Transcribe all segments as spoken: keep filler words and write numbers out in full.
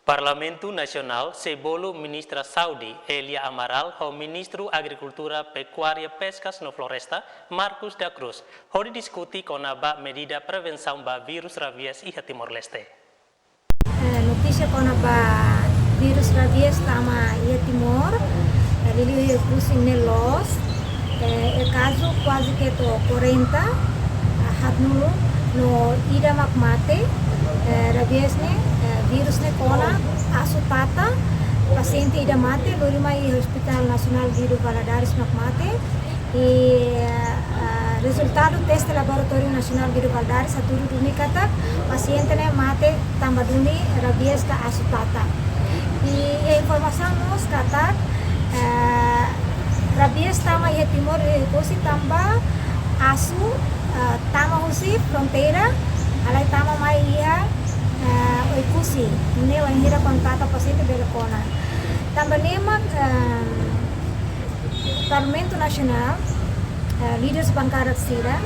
Parlamentu Nasionál sei bolu Ministra Saúde, Elia Amaral, ho Ministru Agrikultura, Pekuária, Peskas no Floresta, Marcos da Cruz, hodi diskute kona-ba medida prevensaun ba vírus rabies iha Timor-Leste. Eh, notísia kona-ba vírus rabies tama iha Timor, eh, liuliu Oekusi ne'e loos, eh, iha kazu kuaze ke to'o kuarenta, ah, haatnulu no ida mak mate, eh, rabies ne'e, eh, vírus ne'e kona asu tata, pasiente ida mate, lori mai Hospital Nasionál Guido Valadares mak mate, i, ah, rezultadu teste Laboratóriu Nasionál Guido Valadares hatudu duni katak pasiente ne'e mate tanba duni rabies ka asu tata. I, i informasaun mós katak, eh, rabies tama iha Timor iha Oekusi tanba asu, eh, tama husi fronteira, halai tama mai iha, eh, Oekusi. Ne'e wainhira kontaktu pasiente bele kona. Tanba ne'e mak, eh, Parlamentu Nasionál, eh, líderes bankada sira,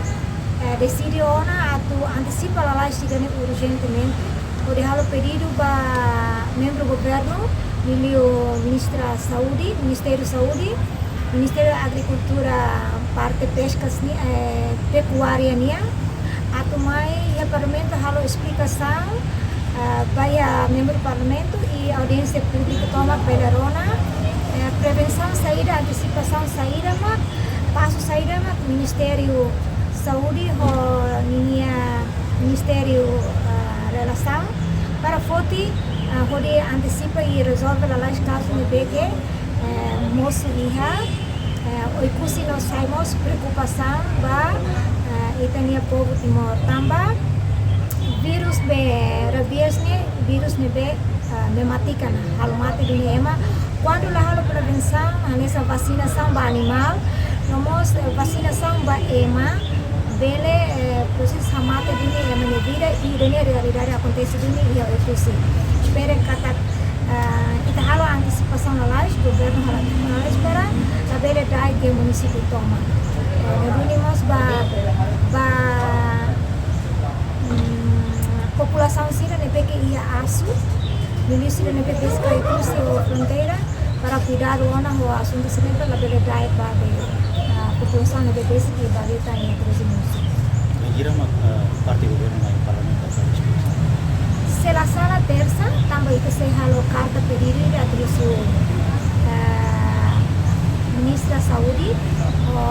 eh, deside ona atu antesipa lalais ida-ne'e urjentemente, hodi halo pedidu ba membru governu, liuliu Ministra Saúde, Ministériu Saúde, Ministériu Agrikultura, parte peskas nian, eh, pekuária nian, atu mai iha Parlamentu halo esplikasaun, ah, ba iha membru Parlamentu i audiénsia públika tomak bele rona, eh, prevensaun saida, antesipasaun saida mak, pasu saida mak Ministériu Saúde ho ninia Ministériu, ah, Relasaun para foti, ah, hodi antesipa i rezolve lalais kazu ne'ebé ke, eh, mosu iha, eh, Oekusi no sai mós preokupasaun ba, eh, ita-nia povu Timor tanba vírus be rabies ne'e, vírus ne'ebé, eh, mematikan, halo mate duni ema. Kuandu la halo prevensaun, hanesan vasinasaun ba animál, no mós, eh, vasinasaun ba ema, bele, eh, prosesu hamate duni ema nia vida, i ida-ne'e realidade akontese duni iha Oekusi. Espera katak, ah, ita halo antesipasaun lalais, governu halo antesipasaun lalais para labele da'et iha munisípiu tomak. Eh, no duni mós ba, ba, mm, populasaun sira ne'ebé ke iha asu, liuliu sira ne'ebé ke iha Oekusi ho fronteira, para kuidadu ona ho asuntu sira-ne'e para labele da'et ba be, ah, populasaun ne'ebé besik iha Baluita, iha Treze Musu. Bainhira mak, ah, parte governu mai Parlamentu atu esplika? Se la sala tersa, tanba ita sei halo karta pedidu ida atu husu, ah, Ministra Saúde, ho